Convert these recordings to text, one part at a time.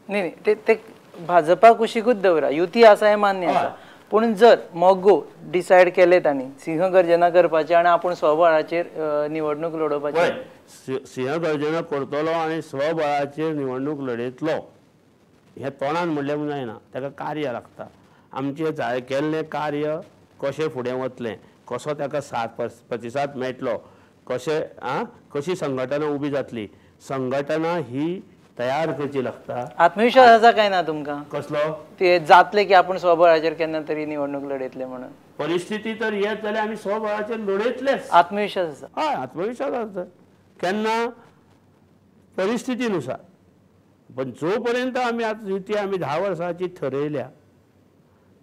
न्ही न्ही, ते भाजपा कुशीकूच दवरा, युती आसा हें मान्य आसा, पूण जर मगो डिसायड केले तांणी सिंहगर्जना करपाचें आनी आपूण स्वबळाचेर निवडणूक लडोवपाची, सिंहगर्जना करतलो आनी स्वबळाचेर निवडणूक लडयतलो हें तोंडान म्हणलें म्हूण जायना, ताका कार्य लागता. आमचें जाय केल्लें कार्य कशें फुडें वतलें, कसो ताका साथ प्रतिसाद मेळटलो, कशें आं कशी संघटना उबी जातली, संघटना ही तयार करची लागता. आत्मविश्वास आसा काय ना तुमकां? कसलो? ते जातले की आपूण स्वबळाचेर केन्ना तरी निवडणूक लडयतले म्हणून? परिस्थिती तर येत जाल्यार आमी स्वबळाचेर लडयतलेच. आत्मविश्वास आसा? हय, आत्मविश्वास आसा. केन्ना परिस्थितीनुसार, पण जो पर्यंत आमी आतां युती आमी 10 वर्सांची ठरयल्या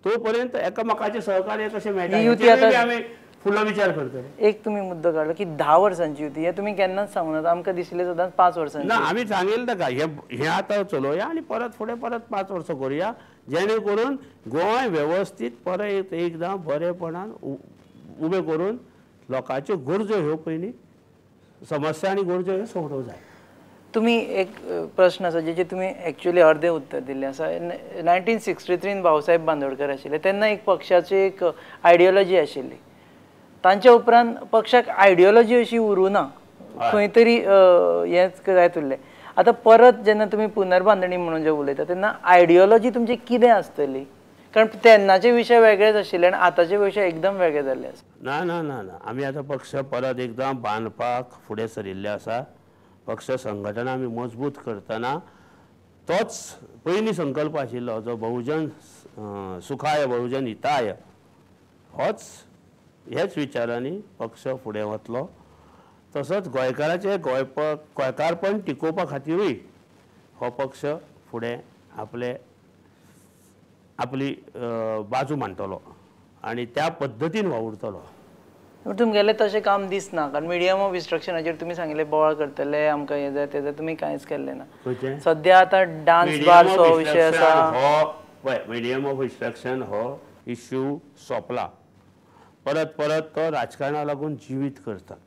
तो पर्यंत एकामेकाचें सहकार्य कशें मेळटा आमी फुडलो विचार करतले. एक तुमी मुद्दो काडलो की 10 वर्सांची युती, हें तुमी केन्नाच सांगूं नाका, आमकां दिसलें सदांच 5 वर्सांची. ना, आमी सांगिल्लें ताका हें आतां चलोवया आनी परत फुडें परत 5 वर्सां करुया, जेणे करून गोंय वेवस्थीत परत एकदां बरेपणान उबें करून लोकांच्यो गरजो ह्यो पयलीं समस्या आनी गरजो ह्यो सोडोवंक जाय. तुमी एक प्रश्न आसा जेचे तुमी एक्चुअली अर्दें उत्तर दिल्लें आसा. 1963 भाऊसाहेब बांदोडकर आशिल्ले तेन्ना एक पक्षाची एक आयडियोलॉजी आशिल्ली, तांच्या उपरांत पक्षाक आयडियोलॉजी अशी उरूं ना, खंय तरी हेंच जायत उरलें. आतां परत जेन्ना तुमी पुनर्बांदणी म्हणून जे उलयता तेन्ना आयडियोलॉजी तुमची कितें आसतली? कारण तेन्नाचे विशय वेगळेच आशिल्ले आनी आतांचे विशय एकदम वेगळे जाल्ले आसा. ना ना ना ना, आमी आतां पक्ष परत एकदां बांदपाक फुडें सरिल्ले आसा. पक्ष संघटना आमी मजबूत करतना तोच पयलीं संकल्प आशिल्लो जो बहुजन सुखाय बहुजन हिताय, होच ह्याच विचारांनी पक्ष फुडें वतलो. तसोच गोंयकाराचें गोंयकारपण टिकोवपा खातीरूय हो पक्ष फुडें आपले आपली बाजू मांडटलो आनी त्या पद्दतीन वावुरतलो. तुमगेलें तशें काम दिसना, कारण मिडियम ऑफ इन्स्ट्रक्शनाचेर तुमी सांगिल्लें बोवाळ करतले, आमकां हें जाय तें जाय, तुमी कांयच केल्लें ना. सद्या आतां डान्स बारचो विशय आसा. हो पळय, मिडियम ऑफ इन्स्ट्रक्शन हो इश्यू सोंपला. परत परत तो राजकारणाक लागून जिवीत करतात,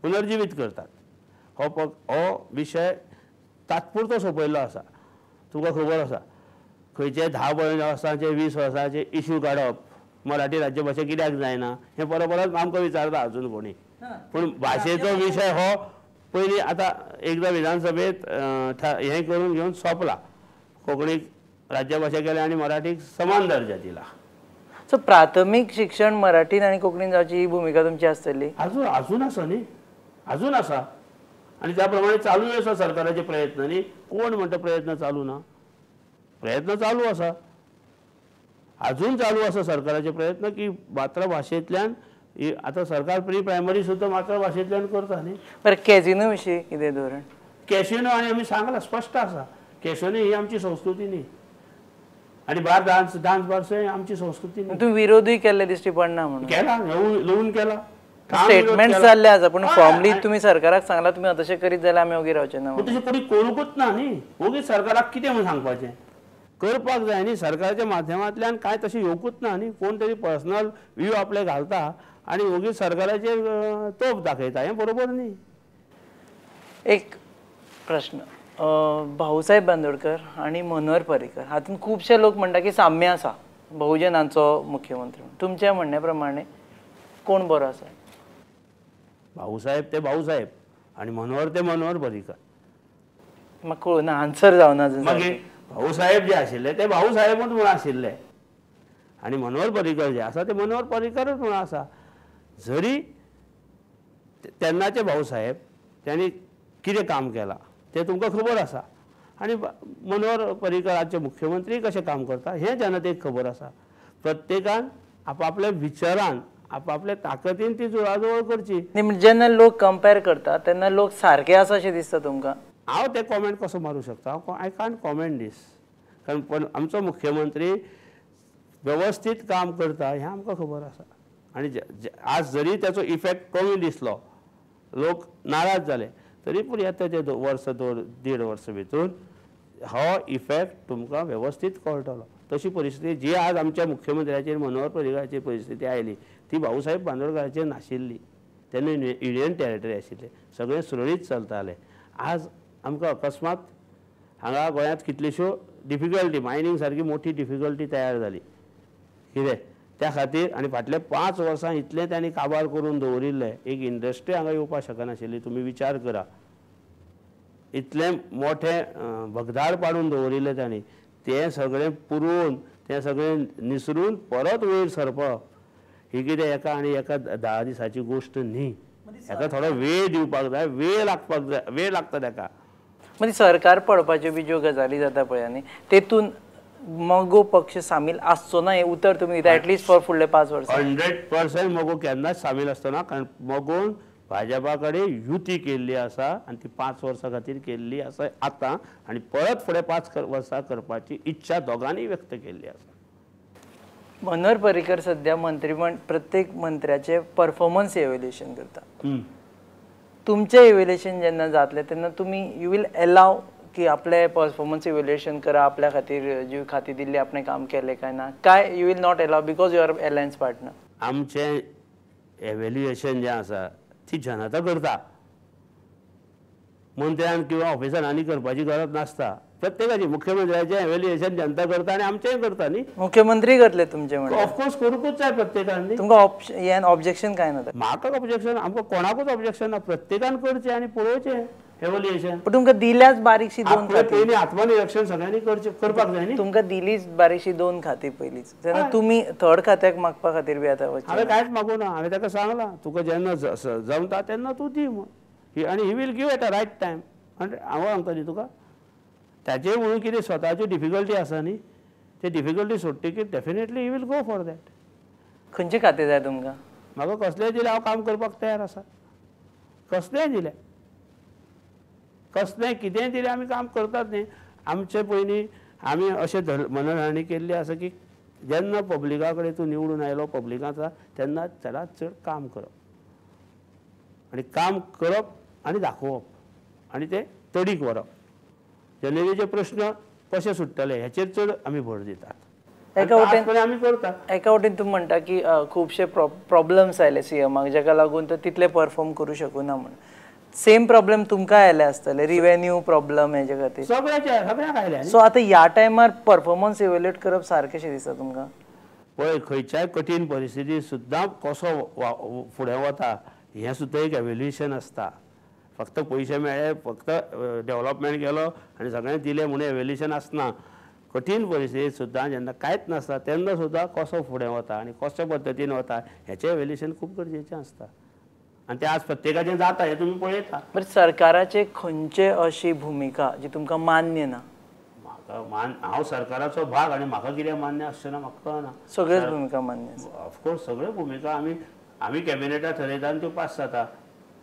पुनर्जिवीत करतात. हो विशय तात्पुरतो सोंपयल्लो आसा. तुमकां खबर आसा खंयचे 10 वर्सांचे 20 वर्सांचे इश्यू काडप, मराठी राज्यभाशा कित्याक जायना हें परत परत आमकां विचारता अजून कोणी. पूण भाशेचो विशय हो पयलीं आतां एकदां विधानसभेंत हें करून घेवन सोंपला. कोंकणीक राज्यभाशा केल्या आनी मराठीक समान दर्जा दिला. सो प्राथमीक शिक्षण मराठीन आनी कोंकणीन जावची ही भुमिका तुमची आसतली? अजून अजून आसा न्ही, अजून आसा आनी त्या प्रमाणे चालूय आसा सरकाराचे प्रयत्न न्ही. कोण म्हणटा प्रयत्न चालू ना? प्रयत्न चालू आसा, अजून चालू आसा सरकाराचे प्रयत्न की मातृभाशेंतल्यान. आतां सरकार प्री प्रायमरी सुद्दां मातृभाशेंतल्यान करता न्ही. बरें, कॅसिनो विशीं कितें धोरण? कॅसिनो आनी आमी सांगलां स्पश्ट आसा, कॅसिनो ही आमची संस्कृती न्ही आनी बार डान्स डान्स बार आमची संस्कृती न्ही. तुमी विरोधूय केल्ले दिश्टी पडना म्हणून? केला, लोन केला, स्टेटमेंट जाल्ले आसा, पूण फॉर्मली तुमी सरकाराक सांगला तुमी तशें करीत जाल्यार आमी ओगी रावचे ना. तशें कोणी करूंकूच ना न्ही. ओगीच सरकाराक कितें म्हूण सांगपाचें? करपाक जाय न्ही. सरकाराच्या माध्यमांतल्यान कांय तशें येवकूच ना न्ही. कोण तरी पर्सनल व्यू आपले घालता आनी ओगीच सरकाराचेर तोप दाखयता, हें बरोबर न्ही. एक प्रश्न, भाऊसाहेब बांदोडकर आनी मनोहर पर्रीकर हातूंत खुबशे लोक म्हणटा की साम्य आसा बहुजनांचो मुख्यमंत्री, तुमच्या म्हणण्या प्रमाणे कोण बरो आसा? भाऊसाहेब ते भाऊसाहेब आनी मनोहर ते मनोहर पर्रीकर. म्हाका कळूं ना, आन्सर जावना. मागीर भाऊसाहेब जे आशिल्ले ते भाऊसाहेबूच म्हूण आशिल्ले आनी मनोहर पर्रीकर जे आसा ते मनोहर पर्रीकरूच म्हूण आसा. जरी तेन्नाचे भाऊसाहेब त्यांनी कितें काम केलां तें तुमकां खबर आसा आनी मनोहर पर्रीकर आजचे मुख्यमंत्री कशें काम करता हें जनतेक खबर आसा. प्रत्येकान आपापल्या विचारान आपापल्या ताकदीन ती जुळाजुळ करची. जेन्ना लोक कंपेर करता तेन्ना लोक सारके आसा अशें दिसता तुमकां? हांव ते कॉमेंट कसो मारूं शकता? I can't comment दीस. कारण पण आमचो मुख्यमंत्री वेवस्थीत काम करता हें आमकां खबर आसा. आनी आज जरी ताचो इफेक्ट कमी दिसलो, लोक नाराज जाले, तरी पूण येता ते वर्स 1.5 वर्स भितर हो इफेक्ट तुमकां वेवस्थीत कळटलो. तशी परिस्थिती जी आज आमच्या मुख्यमंत्र्याचेर मनोहर पर्रीकराचेर परिस्थिती आयली ती भाऊसाहेब बांदोडकराचेर नाशिल्ली. तेन्ना युनियन टेरिटरी आशिल्लें, सगळें सुरळीत चलतालें. आज आमकां अकस्मात हांगा गोंयांत कितल्योश्यो डिफिकल्टी, मायनींग सारकी मोठी डिफिकल्टी तयार जाली कितें त्या खातीर. आनी फाटले 5 वर्सां इतलें तांणी काबार करून दवरिल्लें, एक इंडस्ट्री हांगा येवपाक शकनाशिल्ली. तुमी विचार करा, इतलें मोठें भगदाड पाडून दवरिल्लें तांणी, तें सगळें पुरोवन तें सगळें निसरून परत वयर सरपप ही कितें एका आनी एका 10 दिसाची गोश्ट न्ही. हेका थोडो वेळ दिवपाक जाय, वेळ लागपाक जाय, वेळ लागता ताका. म्हणजे सरकार पडपाच्यो बी ज्यो गजाली जाता पळय न्ही, तेतून मगो पक्ष सामील आसचो ना हें उतर तुमी दिता एटलिस्ट फॉर फुडले 5 वर्सां? 100% मगो केन्नाच सामील आसचो ना, कारण मगोन भाजपा कडेन युती केल्ली आसा आनी ती 5 वर्सां खातीर केल्ली आसा आतां, आनी परत फुडें 5 वर्सां करपाची इच्छा दोगांनी व्यक्त केल्ली आसा. मनोहर पर्रीकर सध्या मंत्रीमंडळ प्रत्येक मंत्र्याचे परफॉर्मन्स इव्हॅल्युएशन करता. तुमचें इव्हॅल्युएशन जेन्ना जातलें तेन्ना तुमी you will allow की आपलें परफॉर्मन्स इव्हॅल्युएशन करा, आपल्या खातीर जी खाती दिल्ली आपणें काम केलें काय ना, काय you will not allow because you are alliance partner? आमचें इव्हॅल्युएशन जें आसा ती जनता करता, मंत्र्यान किंवा ऑफिसरांनी करपाची गरज नासता. प्रत्येकाची मुख्यमंत्र्याचें इव्हॅल्युएशन जनता करता आनी आमचेंय करता न्ही. मुख्यमंत्री करतले तुमचें म्हणल्यार? ऑफकोर्स करूंकूच जाय प्रत्येकान. तुमकां हें ऑब्जेक्शन काय ना? म्हाका ऑब्जेक्शन, आमकां कोणाकूच ऑब्जेक्शन ना, प्रत्येकान करचें आनी पळोवचें इव्हॅल्युएशन. पण तुमकां दिल्याच बारीकशी 2 खातीं, पयलीं आत्मनिरीक्षण सगळ्यांनी करचें, करपाक जाय न्ही. तुमकां दिलीच बारीकशी 2 खातीं पयलींच, तेन्ना तुमी थर्ड खात्याक मागपा खातीर बी आतां वचचें? हांवें कांयच मागूं ना, हांवें ताका सांगलां तुका जेन्ना जमता तेन्ना तूं दी म्हूण, आनी he will give at a right time. आनी हांव सांगता न्ही तुका, ताचें म्हणून कितें स्वताच्यो डिफिकल्टी आसा न्ही, ते difficulty सोडटकीर definitely he will go for that. खंयचें खातें जाय तुमकां? म्हाका कसलेंय दिलें हांव काम करपाक तयार आसा, कसलेंय दिलें, कसलें कितेंय दिलें आमी काम करतात न्ही. आमचे पयलीं आमी अशें मनोरणी केल्ली आसा की जेन्ना पब्लिका कडेन तूं निवडून आयलो पब्लिकाचा तेन्ना चडांत चड काम करप, आनी काम करप आनी दाखोवप आनी तें तडीक व्हरप. जनतेचे प्रश्न कशे सुट्टले हेचेर चड आमी भर दितात. एका वटेन आमी करता, एका वटेन तूं म्हणटा की खुबशे प्रॉब्लम्स आयले सीएमाक जाका लागून तो तितले परफॉर्म करूं शकना म्हूण. सेम प्रॉब्लम तुमकां आयले आसतले, रिव्हेन्यू प्रॉब्लम हेजे खातीर सगळ्यांक आयले. सो आतां ह्या टायमार परफॉर्मन्स इव्हॅल्युएट करप सारकें दिसता तुमकां? पळय, खंयच्याय कठीण परिस्थितीत सुद्दां कसो फुडें वता हें सुद्दां एक एव्हॅल्युएशन आसता. फक्त पयशे मेळ्ळे, फक्त डेव्हलपमेंट केलो आनी सगळें दिलें म्हणून एव्हॅल्युएशन आसना. कठीण परिस्थितीत सुद्दां जेन्ना कांयच नासता तेन्ना सुद्दां कसो फुडें वता आनी कशे पद्दतीन वता हेचें एव्हॅल्युएशन खूब गरजेचें आसता, आनी तें आज प्रत्येकाचें जाता हें तुमी पळयता. बरें, सरकाराचे खंयचे अशी भुमिका जी तुमकां मान्य ना? म्हाका हांव सरकाराचो भाग आनी म्हाका कितें मान्य आसचें ना म्हाका कळना. सगळ्योच भुमिका मान्य आसा? ऑफकोर्स सगळ्यो भुमिका आमी आमी कॅबिनेटात थरयता आनी त्यो पास जाता.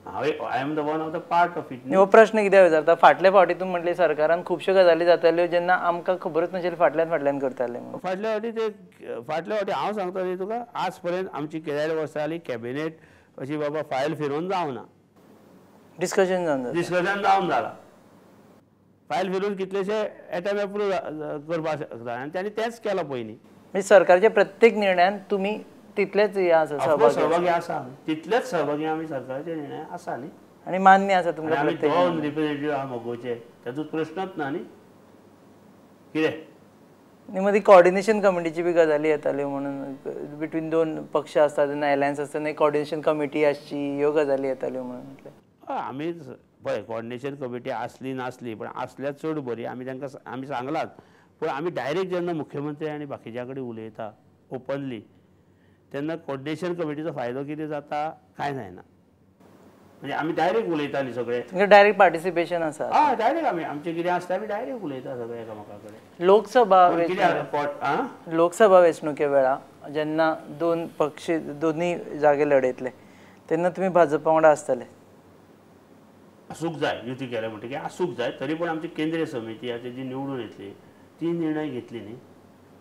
हांव I am the one of the part of it. हो प्रश्न कित्याक विचारता, फाटले फावटी तूं म्हटलें सरकारान खुबश्यो गजाली जाताल्यो जेन्ना आमकां खबरूच नाशिल्लें, फाटल्यान फाटल्यान करताले. फाटल्या फावटी ते फाटल्या फावटी हांव सांगता न्ही तुका, आज पर्यंत आमची कितें वर्सां जाली कॅबिनेट अशी बाबा फायल फिरोवन जावना, डिस्कशन जावन डिस्कशन जावन जाला. फायल फिरोवन कितलेशे एटम एप्रूव करपाक शकता आनी तांणी तेंच केलां पयलीं. म्हणजे सरकारच्या प्रत्येक निर्णयान तुमी तितलेच हे आसा, सहभागी आसा, तितलेच सहभागी आमी सरकारचे निर्णय आसा न्ही, आनी मान्य आसा तुमकां. आमी दोन रिप्रेझेंटेटिव्ह आहा मगोचे, तातूंत प्रश्नच ना न्ही कितें. मदीं कॉर्डिनेशन कमिटीची बी गजाली येताल्यो म्हणून बिटवीन 2 पक्ष आसता तेन्ना एलायन्स आसता तेन्ना कॉर्डिनेशन कमिटी आसची, ह्यो गजाली येताल्यो म्हणून म्हटलें. हय, आमी पळय कॉर्डिनेशन कमिटी आसली नासली पण आसल्यार चड बरी, आमी तांकां आमी सांगलात. पूण आमी डायरेक्ट जेन्ना मुख्यमंत्री आनी बाकीच्या कडेन उलयता ओपनली तेन्ना कॉर्डिनेशन कमिटीचो फायदो कितें जाता कांय जायना. म्हणजे आमी डायरेक्ट उलयता न्ही सगळे, डायरेक्ट पार्टिसिपेशन आसा. हय, डायरेक्ट आमी आमचें कितें आसता आमी डायरेक्ट उलयता सगळे एकामेका कडेन. लोकसभा लोकसभा वेंचणुके वेळा जेन्ना 2 पक्ष दोन्ही जागे लढयतले तेन्ना तुमी भाजपा वांगडा आसतले? आसूंक जाय, युती केल्या म्हणटकीर आसूंक जाय. तरी पण आमची केंद्रीय समिती आसा जी निवडून येतली ती निर्णय घेतली न्ही.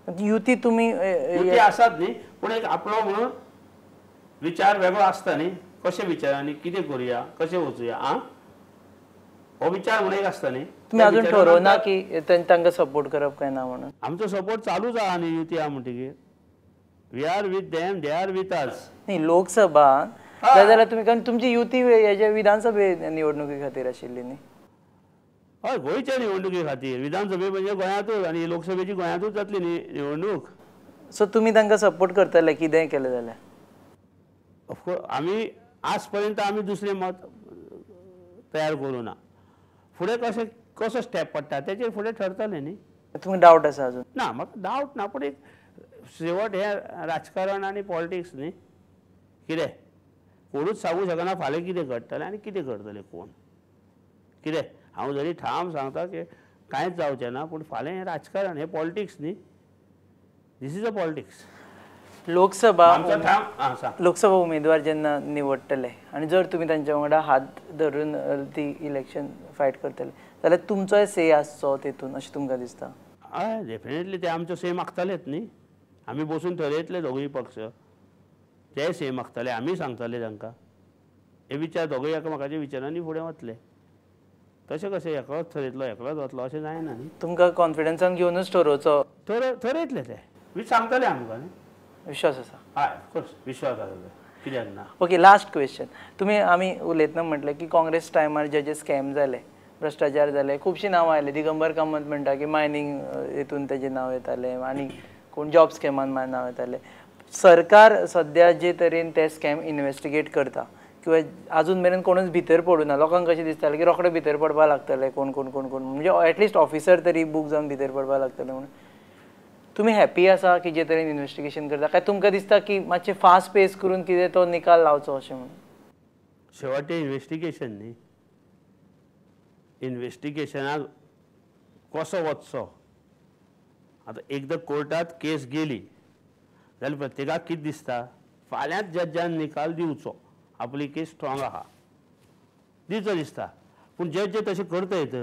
युती तुमी युती आसात न्ही, पूण एक आपलो म्हणून विचार वेगळो आसता न्ही, कशे विचारांनी कितें करुया कशें वचुया आं हो विचार म्हणून एक आसता न्ही. तुमी अजून ठरोवना की तांकां सपोर्ट करप काय ना म्हणून? आमचो सपोर्ट चालूच आहा न्ही, युती आहा म्हणटकीर we are with them, they are with us. न्ही लोकसभा जाल्यार तुमी, कारण तुमची युती हेजे विधानसभे निवडणुके खातीर आशिल्ली न्ही. हय, गोंयच्या निवडणुके खातीर. विधानसभे म्हणजे गोंयांतूच आनी लोकसभेची गोंयांतूच जातली न्ही निवडणूक. सो तुमी तांकां सपोर्ट करतले कितेंय केलें जाल्यार? ऑफकोर्स, आमी आज पर्यंत आमी दुसरें मत तयार करूं ना. फुडें कशें कसो स्टेप पडटा तेचेर फुडें ठरतलें न्ही. तुमकां डावट आसा अजून? ना, म्हाका डावट ना, पूण एक शेवट हें राजकारण आनी पॉलिटिक्स न्ही. कितें कोणूच सांगूंक शकना फाल्यां कितें घडटलें आनी कितें करतलें कोण. कितें हांव जरी ठाम सांगता की कांयच जावचें ना, पूण फाल्यां हें राजकारण, हें पॉलिटिक्स न्ही. This is a politics. Lok Sabha Lok Sabha उमेदवार जेन्ना निवडटले आनी जर तुमी तांच्या वांगडा हात धरून ती इलेक्शन फायट करतले जाल्यार तुमचोय से आसचो तेतून अशें तुमकां दिसता? हय, डेफिनेटली ते आमचो से मागतलेच न्ही. आमी बसून थरयतले दोगूय पक्ष, ते से मागतले, आमी सांगतले तांकां. हे विचार दोगूय एकामेकाच्या विचारांनी फुडें वतले. तशें कशें एकलोच थरयतलो एकलोच वतलो अशें जायना न्ही. तुमकां कॉन्फिडन्सान घेवनूच ठरोवचो. थरयतले ते, सांगतले आमकां न्ही. विश्वास आसा? हय, ऑफकोर्स विश्वास आसा, कित्याक ना. Okay, last question. तुमी आमी उलयतना म्हटलें की काँग्रेस टायमार जे जे स्कॅम जाले, भ्रश्टाचार जाले, खुबशीं नांवां आयलीं. दिगंबर कामत म्हणटा की मायनींग हितून तेजें नांव येतालें आनी कोण जॉब स्कॅमान नांव येतालें. सरकार सद्या जे तरेन ते स्कॅम इन्वेस्टिगेट करता किंवा अजून मेरेन कोणूच भितर पडूं ना, लोकांक कशें दिसतालें की रोखडे भितर पडपाक लागतले कोण कोण कोण कोण, म्हणजे एटलिस्ट ऑफिसर तरी बूक जावन भितर पडपाक लागतले म्हणून. तुमी हॅपी आसा की जे तरेन इन्वेस्टिगेशन करता, काय तुमकां दिसता की मातशें फास्ट पेस करून कितें तो निकाल लावचो अशें म्हणून? शेवटे इन्वेस्टिगेशन न्ही, इन्वेस्टिगेशनाक कसो वचचो. आतां एकदां कोर्टांत केस गेली जाल्यार प्रत्येकाक कितें दिसता, फाल्यांच जज्जान निकाल दिवचो, आपली केस स्ट्रॉंग आहा दिवचो दिसता. पूण जज तशें करता येत,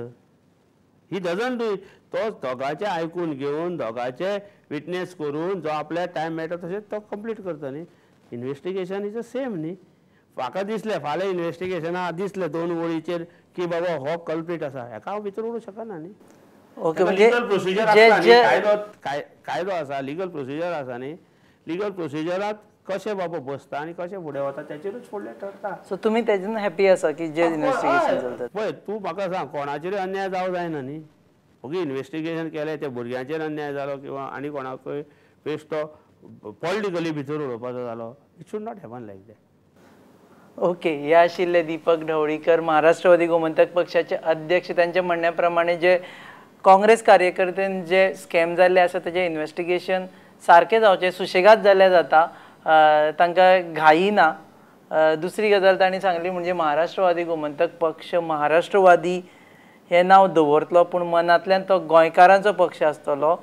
he doesn't do it. तो दोगांचे आयकून घेवन दोगांचे विटनेस करून जो आपल्याक टायम मेळटा तशें तो कंप्लीट करता न्ही. इन्वेस्टिगेशन is a same न्ही. म्हाका दिसलें फाल्यां इन्वेस्टिगेशना दिसलें दोन वळीचेर की बाबा हो कल्प्रीट आसा, हेका हांव भितर उडोवंक शकना न्ही. ओके, म्हणजे लिगल प्रोसिजर आसता, कायदो आसा, लिगल प्रोसिजर आसा न्ही. लिगल प्रोसिजरात कशें बाबा बसता आनी कशें फुडें वता तेचेरूच फुडलें ठरता. सो तुमी तेजेन हॅपी आसा की जे इन्वेस्टिगेशन चलता? पळय, तूं म्हाका सांग, कोणाचेरूय अन्याय जावं जायना न्ही. ओके, इन्वेस्टिगेशन केलें त्या भुरग्यांचेर अन्याय जालो किंवा आनी कोणाकूय बेश्टो पॉलिटिकली भितर उडोवपाचो जालो, it should not happen like that. Okay, हे आशिल्ले दीपक ढवळीकर, महाराष्ट्रवादी गोमंतक पक्षाचे अध्यक्ष. तांच्या म्हणण्या प्रमाणे जे काँग्रेस कार्यकर्त्यान जे स्कॅम जाल्ले आसा तेजें इन्वेस्टिगेशन सारकें जावचें, सुशेगाद जाल्यार जाता, तांकां घाई ना. दुसरी गजाल तांणी सांगली म्हणजे महाराष्ट्रवादी गोमंतक पक्ष महाराष्ट्रवादी हें नांव दवरतलो, पूण मनांतल्यान तो गोंयकारांचो पक्ष आसतलो.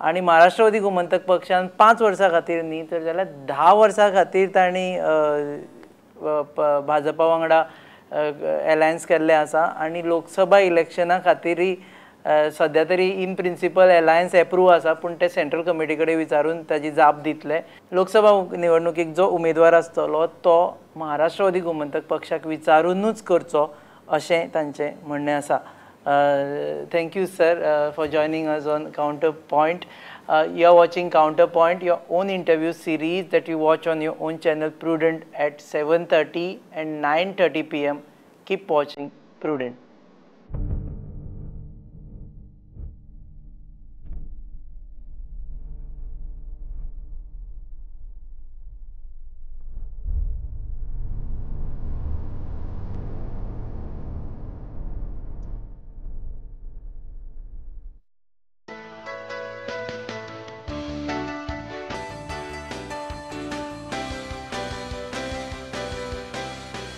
आनी महाराष्ट्रवादी गोमंतक पक्षान 5 वर्सां खातीर न्ही तर जाल्यार 10 वर्सां खातीर तांणी भाजपा वांगडा एलायन्स केल्लें आसा आनी लोकसभा इलेक्शना खातीरय सद्या तरी इन प्रिंसिपल एलायन्स एप्रूव आसा, पूण ते सेंट्रल कमिटी कडेन विचारून ताजी जाप दितले. लोकसभा निवडणुकीक जो उमेदवार आसतलो तो महाराष्ट्रवादी गोमंतक पक्षाक विचारूनूच करचो अशें तांचें म्हणणें आसा. Thank you sir for joining us on Counterpoint. You are watching Counterpoint, your own interview series that you watch on your own channel Prudent at 7:30 and 9:30 PM. Keep watching Prudent.